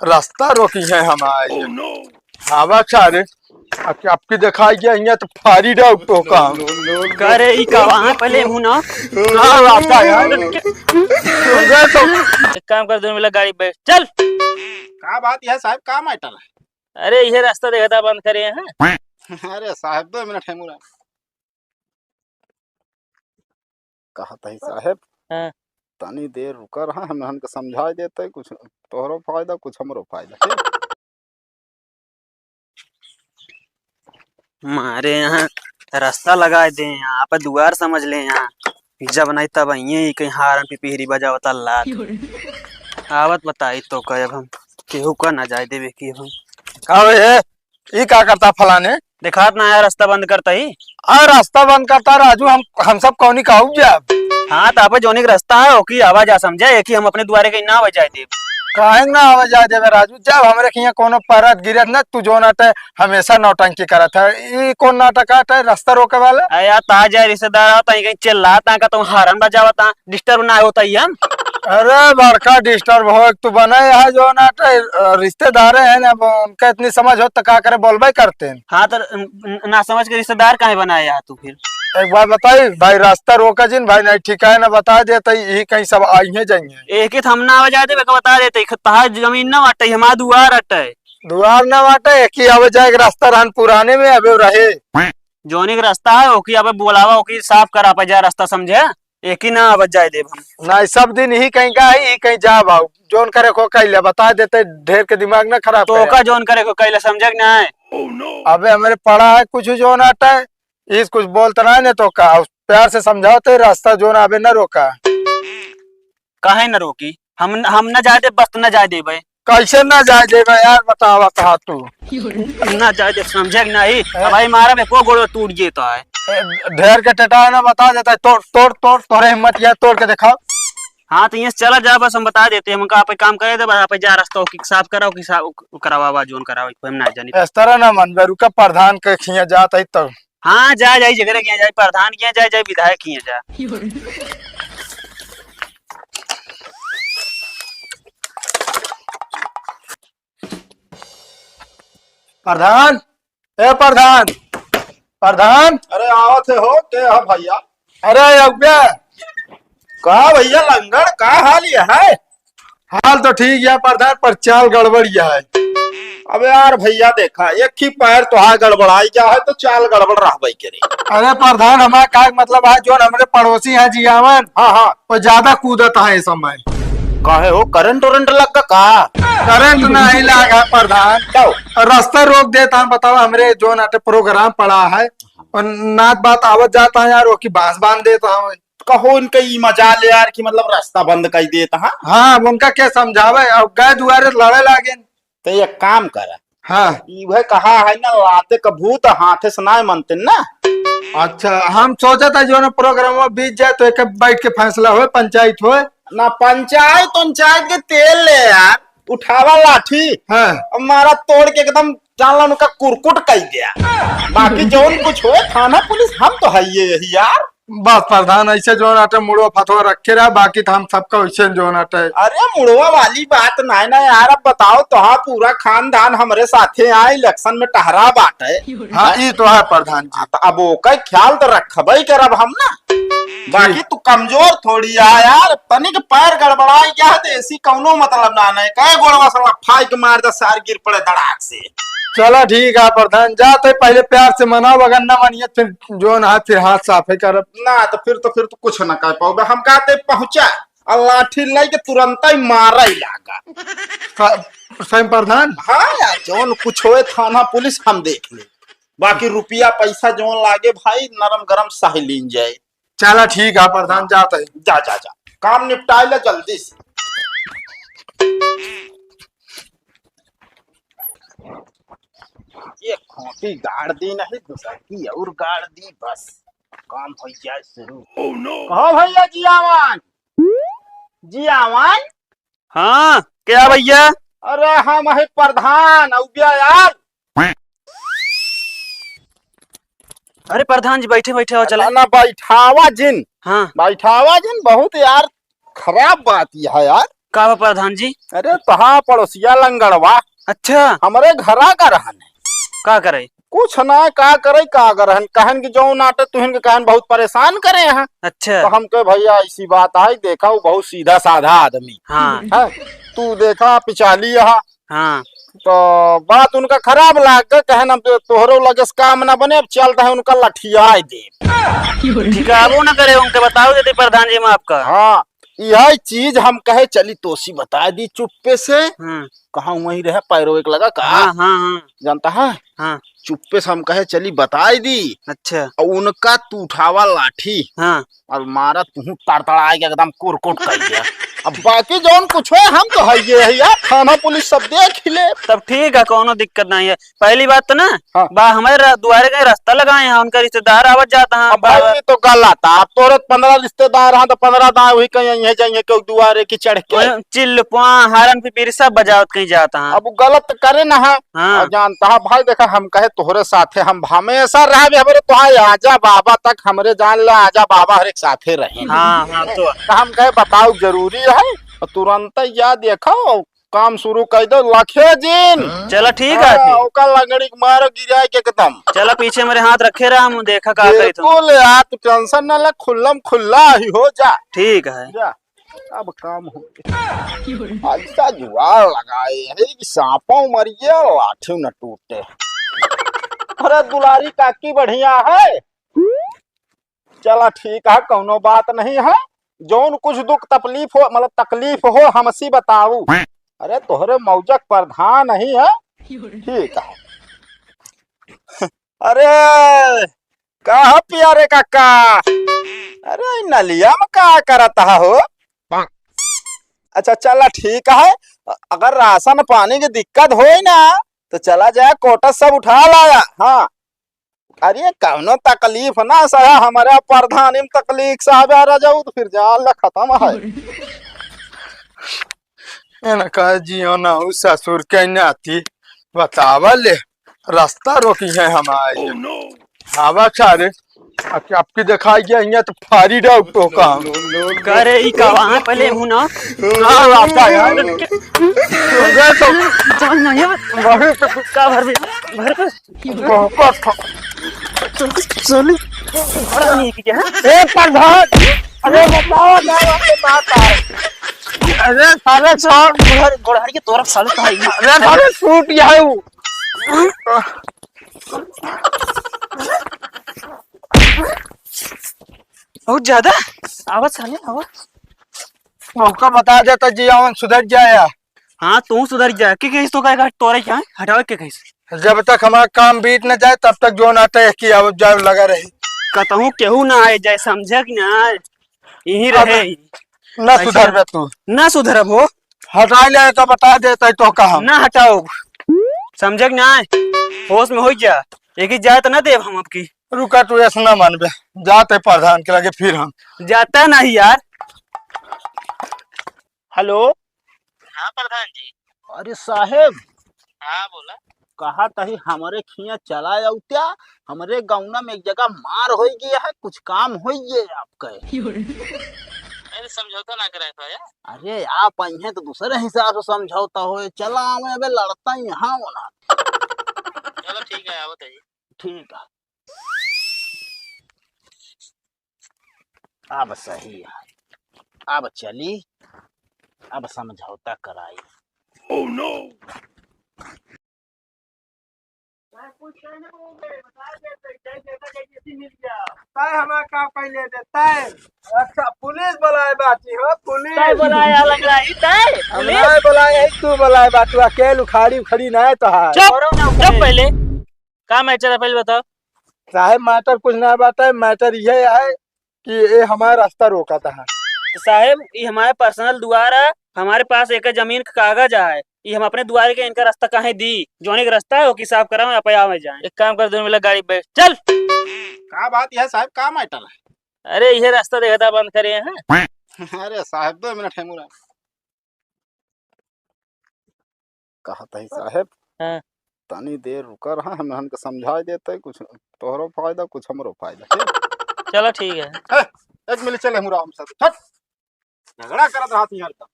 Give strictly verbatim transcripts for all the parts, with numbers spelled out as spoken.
रास्ता रोकी है हमारे। हवा चारे, अब आपकी दिखाई गया, यहाँ तो फारी डाउट तो काम। करे ई का वहाँ पहले हूँ ना। हाँ, रास्ता यार। एक काम कर, दोनों मिला गाड़ी बैठ, चल। का बात है साहब, का मैटर है? अरे, ये रास्ता देखा था, बंद करे हैं। अरे साहब, दो मिनट है मुरा। कहत ही साहेब, हाँ। तनी देर रुका रहा, हम हमन के समझाई देते, कुछ तोहरो फायदा, कुछ हमरो फायदा, ठीक? मारे यहाँ रास्ता लगाए दे, यहाँ पे दुआर समझ ले, यहाँ जब नहीं तब आइए, ई कहीं हारन पिपहिरी बजावता लात। आवत बताई तो कहे, अब हम केहू का ना जाए देवे कि हम। का होए है? ई का करता फलाने? देखात ना है, रास्ता बंद करता ही। आ, रास्ता बंद करता राजू, हम, हम सब कौनी का हो जाब? हाँ, तो आपे जोनिक रास्ता है, ओकी आवा जा समझे, एक ही हम अपने दुआरे के ना आवा जाए देब। काहे ना आवा जाए देबे राजू? जब हमरे के यहाँ कोनो परत गिरत न, तू जोन अटे हमेशा नौटंकी करत है। ई कौन नाटक अटे, रास्ता रोके वाला? अरे यार, ता जाए रिश्तेदार आवता, कहीं चिल्लाता, का तुम हारन बजावता, डिस्टर्ब ना होता ही हम। अरे बड़का डिस्टर्ब हो, तू बने है जो ना, तो रिश्तेदार है ना, अब उनका इतनी समझ हो तो का करे, बोलबे करते हैं। हाँ, तो न-, न-, ना समझ के रिश्तेदार काहे बनाए यहाँ तू फिर? एक बात बताई भाई, रास्ता रोका जिन भाई, नहीं ठीक है ना, बता देते ही कहीं सब आई है जाएंगे। एक ही हम ना आवे जाए देबे, बता देते, तहार जमीन ना बाटे, हमार दुआर अटे। दुआर ना बाटे, एक ही आवे जाए के रास्ता रहन पुराने में अबे रहे। जोनी के रास्ता है, ओकी अबे बोलावा, ओकी साफ करा पे जा रास्ता, समझे? एक ही ना आवत जाए देब हम। ना, सब दिन ही कहीं का है, ही कहीं जा भाऊ। जोन करे को कैले बता देते, ढेर के दिमाग ना खराब तो करे। का जोन करे को कैले, समझे कि नहीं? अबे हमरे पड़ा है कुछ जोन अटे, इस कुछ बोलता ना, नहीं तो का, प्यार से समझाओ तो रास्ता जोन अबे ना रोका। काहे ना रोकी? हम, हम ना जाए देब, बस ना जाए देबे। कैसे ना जाए देबे यार, बतावा कहा तू। ना जाए देब, समझे कि नहीं? ए? अब भाई मारा में को गोड़ो टूट जेता है। ए, ढेर के टटा ना बता देता है, तोड़, तोड़, तोड़, तोरे हिम्मत या तोड़ के दिखाओ। हाँ, तो यहाँ से चला जा, बस हम बता देते हैं, हम उनका आप काम करे दे, बस आप जा रास्ता की साफ कराओ, कि साफ करावा, जोन कराओ, हम ना जानी। इस तरह ना मन बे, रुका प्रधान के खिया जात है तब। हाँ, जा, जाई, जगह किया जाए, प्रधान किया जाए, जाए विधायक किया जाए। प्रधान, ए प्रधान, प्रधान। अरे आवत है हो, के है भैया? अरे अउबे। का भैया लंगड़, का हाल ये है? हाल तो ठीक है प्रधान, पर चाल गड़बड़ ये है। अबे यार भैया देखा, एक ही पैर तो हा गड़बड़ाई गया है, तो चाल गड़बड़ रहबे करे। अरे प्रधान, हमारा का मतलब है, जो हमरे पड़ोसी हैं जियावन, हाँ, हाँ। वो ज्यादा कूदत है इस समय। काहे हो, करंट वरंट लग गा का? करंट नहीं लागा प्रधान। क्यों? रास्ता रोक देता है, बताओ, हमरे जो नाटे प्रोग्राम पड़ा है और नात बात आवत जाता है यार, वो की बांस बांध देता है। कहो इनका ई मजाल यार कि मतलब रास्ता बंद कर देता है। हाँ, अब उनका क्या समझावे, अब गए दुआरे लड़े लागे। तो एक काम कर, हाँ। इहे कहा है ना, लाते का भूत हाथे से ना मनते ना। अच्छा, हम सोचा था जो ना प्रोग्राम बीत जाए तो एक बैठ के फैसला होए, पंचायत होए। ना पंचायत, पंचायत के तेल ले यार, उठावा लाठी, हाँ। अब मारा तोड़ के एकदम जान ला उनका कुरकुट कई गया। बाकी जौन कुछ होए थाना पुलिस हम तो है ये यही यार। बस प्रधान, ऐसे जो नाटे मुड़वा फतवा रखे रहा, बाकी तो हम सबका वैसे जो नाटे। अरे मुड़वा वाली बात नाय ना यार, अब बताओ तो हाँ, पूरा खानदान हमरे साथे यहाँ इलेक्शन में टहरा बाटे। हाँ, ई तो है प्रधान जी। हाँ, तो अब ओकर ख्याल तो रखबे करब हम ना। बाकी तू कमजोर थोड़ी आ यार, तनिक पैर गड़बड़ाई गया है तो ऐसी कौनो मतलब ना नहीं, कहे गोड़वा से लफाई के मार दे सार गिर पड़े धड़ाक से। चला ठीक है प्रधान, जाते पहले प्यार से मनाओ, अगर ना मानिए फिर जो ना फिर हाथ साफे करब। ना तो फिर तो, फिर तो कुछ ना कर पाओगे। हम कहते पहुंचा और लाठी लाई के तुरंत ही मारा ही लागा। सा-, सही प्रधान। हाँ यार, जौन कुछ होए थाना पुलिस हम देख ले, बाकी रुपया पैसा जौन लागे भाई नरम गरम सह लीन जाए। चला ठीक है प्रधान, जाता है। जा जा जा, काम निपटाए ले जल्दी से। ये खोटी गाड़ दी नहीं, दूसर की और गाड़ दी, बस काम हो जाए शुरू। कहो भैया जियावन, जियावन। हाँ, क्या भैया? अरे हम है प्रधान, अउबिया यार। अरे प्रधान जी, बैठे बैठे हो, चले। ना, ना, बैठावा जिन। हाँ। बैठावा जिन, बहुत यार खराब बात यह है यार। का बा प्रधान जी? अरे, तोहार पड़ोसिया लंगड़वा। अच्छा। हमरे घरा का रहन है। का करे? कुछ ना, का करे, का करहन? कहन कि जौन आटे तुहिन के कहन बहुत परेशान करे हैं। अच्छा। तो हम कहे, "भैया, ऐसी बात आई, देखा, वो बहुत सीधा साधा आदमी हाँ। है, तू देखा, पिचाली यहाँ।" हाँ। तो बात उनका खराब लाग गए, कहन, "अब तोहरो लगे से काम ना बने, अब चलत है उनका लठियाए दे।" ठिकाबो ना करे, उनके बताओ देते प्रधान जी में आपका। हाँ, यह चीज हम कहे चली तोसी बताए दी चुप्पे से। हम्म। कहाँ वहीं रहे पैरो एक लगा का? हाँ, हाँ, हाँ। जानता है? हाँ। चुप्पे से हम कहे चली बताए दी। अच्छा। और उनका तू उठावा लाठी। हाँ। और मारा तुहू तड़तड़ाए के एकदम कुरकुट कर दिया। अब बाकी जौन कुछ है हम तो है ये है यार, थाना पुलिस सब देख ही ले। तब ठीक है, कोनो दिक्कत नहीं है। पहली बात तो ना, हाँ। बा हमारे रा-, दुआरे का रास्ता लगाए हैं, उनका रिश्तेदार आवत जाता है। अब भाई, ये तो गलत है। अब तोरे पन्द्रह रिश्तेदार हैं, तो पन्द्रह दाएं वही कहीं यहीं जाएंगे, क्यों दुआरे की चढ़ के? वही चिल्लपुआ, हारन, पिपीरी सब बजावत कहीं जाता है। अब वो गलत करे ना है। हाँ। और जानता है भाई, देखा, हम कहे तोहरे साथे हम हमेशा रहबे, हमरे तोहार आजा बाबा तक हमरे जान ला, आजा बाबा हर एक साथे रहे। हाँ, हाँ, तो तो हम कहे बताओ जरूरी है, और तुरंत या देखो काम शुरू कर दो, लखे जिन। चला ठीक है हाँ, फिर। ओकर लंगड़ी के मारो गिराए के एकदम। चला पीछे मेरे हाथ रखे रहा, हम देखा का करी तुम। बिल्कुल यार, तू tension ना ले, खुल्लम खुल्ला ही हो जा। ठीक है। जा, अब काम हो गया। ऐसा जुगाड़ लगाए है कि सांपों मरिए और लाठी न टूटे। अरे दुलारी काकी बढ़िया है? चला ठीक है, कौनो बात नहीं है। जौन कुछ दुख तकलीफ हो, मतलब तकलीफ हो, हमसी बताऊ। अरे तोहरे मौजक प्रधान नहीं है। ठीक है। अरे कहा प्यारे काका, अरे ई नलिया में का करत हा हो? अच्छा चला ठीक है, अगर राशन पानी की दिक्कत होई ना तो चला जाए कोटा सब उठा लाया। हाँ, अरे कौनो तकलीफ ना सहा, हमारा प्रधानी में तकलीफ साहब आ रहा जाऊ तो फिर जान ला खत्म है। एना का जियो ना उ ससुर के नाती बतावा ले, रास्ता रोकी है हमारे। आवा सारे, अब आपकी दिखाई गया यहाँ तो फारी डाउ तो काम। करे ई का वहाँ पहले हूँ ना। का रास्ता यार? अरे तो जान ना यार। वही तो का भर भी, भर भी। बहुत था। चल, चल। बड़ा नहीं किया। ए प्रधान, अरे बताओ ना, बात है। अरे साले साहब, गोड़हर, गोड़हर के तोरक साले का है। अरे साले सूट यह है वो। बहुत ज्यादा आवाज साले, आवाज। मौका बता देता जी, आवन सुधर जाया। हाँ, तू सुधर जा। के कहिस तो का तोरे क्या है? हटावे के कहिस? जब तक हमारा काम बीत न जाए, तब तक जो ना तय किया वो जाए लगा रही। कतहूँ केहू ना आए जाए, समझे कि ना? यही अब रहे। ना ऐसा सुधरबे तू। ना सुधरब हो। हटाई ले तो बता देता है तो कहा। ना हटाओ। समझे कि ना? होश में हो जा। एक ही जात ना देव हम आपकी। रुका तू, ऐसा ना मानबे। जाते प्रधान के लगे फिर हम। जाता नहीं यार। हेलो। हाँ प्रधान जी। अरे साहेब। हाँ बोला। कहा तही हमरे खिया चला आउत्या, हमरे गौना में एक जगह मार होई गया है, कुछ काम होई गया आपके। अरे समझौता ना कराए तो यार। अरे आप अइहे तो दूसरे हिसाब से समझौता होए, चला आवे, अबे लड़ता ही यहाँ होना। चलो ठीक है, आओ बताइए। ठीक है। अब सही है, अब चली, अब समझौता कराई। Oh no! तय हमार का पहले दे, तय। अच्छा, पुलिस बुलाए बाटी हो, पुलिस। तय बुलाए अलग रही, तय? हम पुलिस? ना बुलाए, यही तू बुलाए बाटू, अकेल उखाड़ी उखड़ी ना है तोहार। चुप, करो ना, चुप पहले। का मैटर है, पहले बताओ। साहेब, मैटर कुछ ना बाटे, मैटर ये है कि ये हमारा रास्ता रोका था। तो साहेब, ये हमारे पर्सनल दुआर है, हमारे पास एक जमीन का कागज है, ये हम अपने दुआरे के इनका रास्ता काहे दी? जोने का रास्ता है, वो की साफ करा, आप आवे जाए। एक काम कर, दोनों मिला गाड़ी बैठ, चल। का बात यह साहेब, का मैटर है? अरे, ये रास्ता देखा था, बंद करे हैं। अरे साहेब, दो मिनट है मुरा। कहत हई साहेब, हाँ। तनी देर रुका रहा, हम इनके समझाए देते, कुछ तोहरो फायदा, कुछ हमरो फायदा, ठीक? चलो, ठीक है। ए, एक मिनट, चले मुरा हम सब, हट। झगड़ा करत रहत ही हरदम।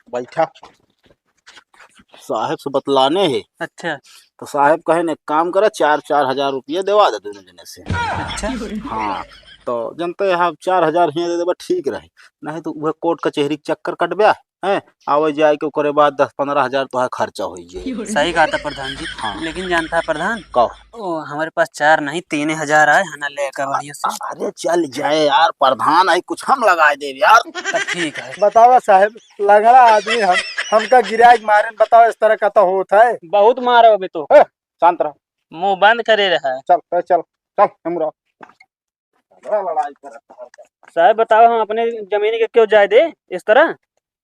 बैठा, साहेब से बतलाने है। अच्छा। तो साहेब कहे न, एक काम करा, चार चार हजार रुपये देवा दे दोनों जने से। अच्छा। हाँ, तो जनते हैं, चार हजार हियाँ दे देबा, ठीक रहे, नहीं तो वह कोर्ट कचहरी के चक्कर कटब्या, हैं, आवे जाए के ओकरे बाद दस पन्द्रह हजार तोहार खर्चा हो जाए। सही कहा था प्रधान जी। हाँ। लेकिन जानता है प्रधान, का? ओ, हमारे पास चार नहीं, तीन हजार आए है ना, लेकर बढ़िया से। अरे चल जाए यार, प्रधान आई, कुछ हम लगाए देब यार। तो ठीक है। बतावा साहेब, लंगड़ा आदमी हम, हमका गिराए के मारे न, बतावा इस तरह का तो होत है। बहुत मारो अबे तो। ए, शांत रह। मुंह बंद करे रहा। चल, ए, चल, चल, हमरा। झगड़ा लड़ाई करत है। साहेब बताओ, हम अपने जमीन के क्यों जाए दे इस तरह?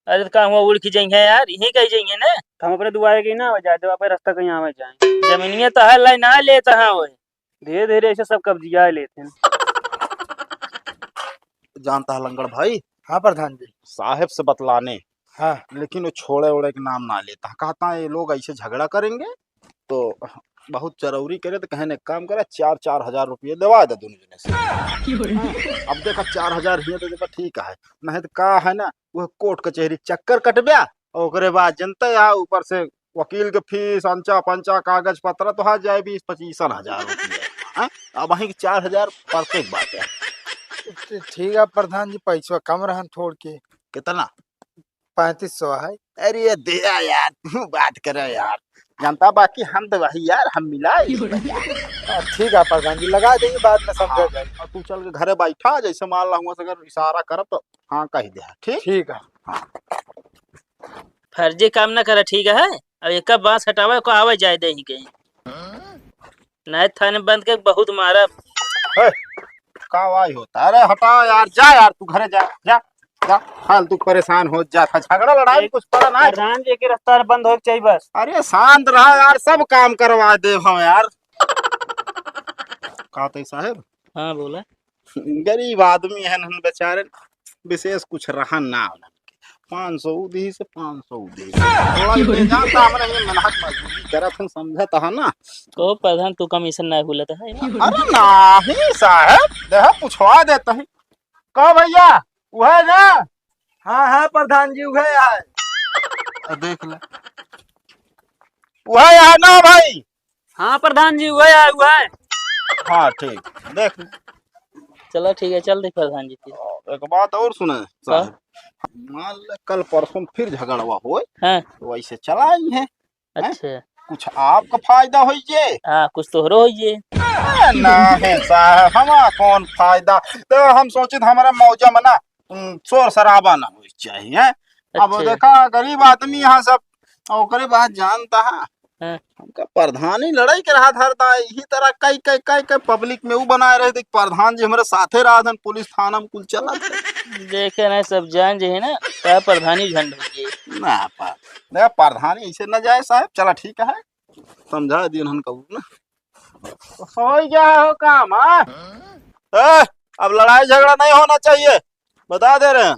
अरे तो का हुआ, उड़ के जाएंगे यार, यहीं कहीं जाएंगे ना। तो हम अपने दुआरे के ना आवे जाए दे, अपने रास्ता कहीं आवे जाए। जमीनिया तो है लाई ना लेता है वो। धीरे धीरे ऐसे सब कब्जिया लेते हैं। जानता है लंगड़ भाई। हाँ प्रधान जी। साहेब से बतलाने। हाँ। लेकिन वो छोड़े ओड़े के नाम ना लेता। कहता है ये लोग ऐसे झगड़ा करेंगे तो बहुत चरौरी करे, तो कहे न एक काम करा, चार चार हजार रुपये देवा दे दोनों जने से। अब देखा, चार हजार हियाँ दे देबा, ठीक है, नहीं तो का है ना, वह कोर्ट कचहरी चक्कर कटब्या, और ओकरे बाद जनते आ, ऊपर से वकील के फीस, अंचा पंचा, कागज पत्र, तो हा जाए बीस पच्चीसन हजार रुपये। हैं? अब वहीं के चार हजार परतेक बात है। ठीक है प्रधान जी, पैसवा कम रहन थोड़ के। कितना? पैंतीस सौ है। अरे दिया यार, तू बात करे यार, जनता बाकी हम तो वही यार, हम मिला ही। हाँ, ठीक है प्रधान जी, लगा देंगे, बाद में समझा जाए। और तू चल के घरे बैठा, जैसे मान ला हुआ से अगर इशारा करब तो हाँ कह दे, ठीक? ठीक है। फर्जी काम ना करे, ठीक है? अब एक बांस हटावे को आवे जाए दे ही कहीं। नहीं थाने बंद के बहुत मारब। ए, का वाई होता? अरे हटा यार, जा यार, तू घरे जा, जा, जा। फालतू परेशान हो जा था, झगड़ा लड़ाई कुछ पड़ा ना। प्रधान जी के रास्ता बंद हो के चाहिए बस। अरे शांत रहा यार, सब काम करवा दे हम यार। का तई साहेब? हाँ बोला। गरीब आदमी है न बेचारे, विशेष कुछ रहन ना होना। पाँच सौ उदी से पाँच सौ उदी। थोड़ा इतने जानता हमरा ये मेहनत मजदूरी करत हन, समझत है ना। तो प्रधान तू कमीशन ना भूलत है। अरे नाही साहेब, देह पुछवा देता है। का भैया, वह ना? हाँ हाँ प्रधान जी, वह है। आ, देख ले, वह है ना भाई? हाँ प्रधान जी, वह है, वह है। हाँ ठीक, देख ले। चलो ठीक है, चल दे प्रधान जी फिर। एक बात और सुने का? साहब, मान ले कल परसों फिर झगड़वा होए, हाँ। तो वैसे चलाई है, हैं? अच्छा। कुछ आपका फायदा होइए। हाँ, कुछ तोहरो होइए। ए, नहीं साहब, हमारा कौन फायदा? तो हम सोचित हमारा मौजा में ना, उम, शोर शराबा ना होई चाहिए, हैं? अब अच्छा। देखा, गरीब आदमी यहाँ सब, और ओकरे बाद जानता है, हाँ। हमका प्रधानी लड़ाई के रहा धरता है, यही तरह कई, कई, कई, कई पब्लिक में वो बनाए रहे थे कि प्रधान जी हमारे साथे रहा धन, पुलिस थाना में कुल चला था। देखे ना, सब जान जे है ना, का प्रधानी झंड हो गई। ना, पर, ना, प्रधानी ऐसे ना जाए साहब, चला ठीक है, समझा दिए हन कबूल ना। हो गया हो काम, हाँ? ए, अब लड़ाई झगड़ा नहीं होना चाहिए, बता दे रहे हैं।